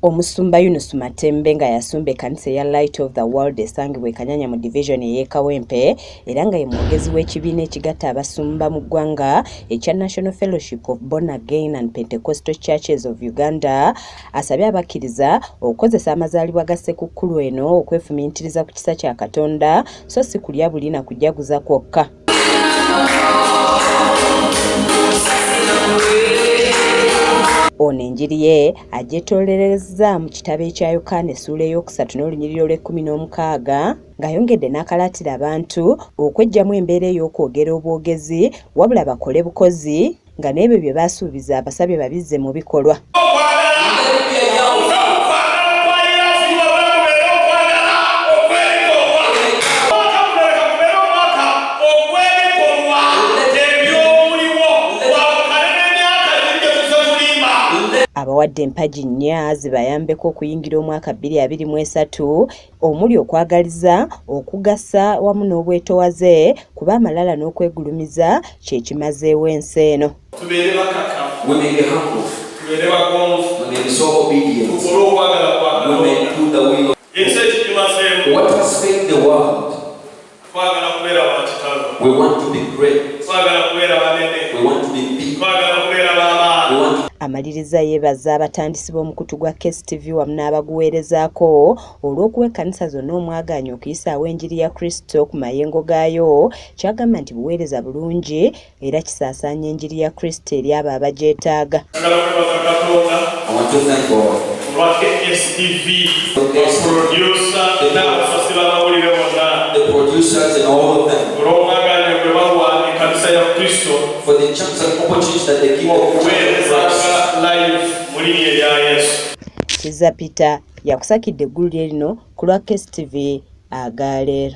Omusumba Yunus Matembe nga yasumba ekkanisa eya Light of the World esangibwa e Kanyanya mu divizoni ey'e Kawempe era nga ye mwogezi w'ekibiina ekigatta abasumba mu ggwanga ekya National Fellowship of Born Again and Pentecostal Churches of Uganda asabye abakkiriza okukozesa amazaalibwa ga Ssekukkulu eno okwefumiitiriza ku kisa kya Katonda so si kulya buli na kujaguza kwokka. Ono enjiri ye agyetoolerezza mu kitabo ekya Yokaana essuula ey'okusatu n'olunyiriri olw'ekkumi n'omukaaga ng'ayongedde n'akalaatira abantu okweggyamu embeera ey'okwogera obwogezi wabula bakole bukozi nga n'ebyo bye baasuubiza abasabye babizze mu bikolwa. Abawadde empagi nnya zibayambeko okuyingira omwaka 2023 omuli okwagaliza, okugasa wamu n'obwetowaze kuba amalala n'okwegulumiza kye kimazeewo ensi eno. Tubeere bakakamu, tubeere bagonvu, tukole okwagala kwa Katonda. Ensi ekigimazeemu. Twagala kubeera ba kitalo. Twagala kubeera banene. Twagala kubeera b'amaanyi. Amaliriza yeebaza abatandisi b'omukutu gwa Case TV wamu n'abaguweerezaako olw'okuwa ekkanisa zonna omwagaanya okuyisaawo enjiri ya Kristo ku mayengo gaayo ky'agamba nti buweereza bulungi era kisaasaanya enjiri ya Kristo eri abo abagyetaaga. Njagala kwebaza Katonda I want to thank God olwa KSTV, baprodusa n'abasasi b'amawulire bonna the producers and all of them olw'omwagaanya gwe bawa ekkanisa ya Kristo for the chance and opportunity that they give the church of Christ. okuweerezanga live mu linnya erya Yesu. Kizza Peter yakusakidde eggulire lino ku lwa KSTV agaleero.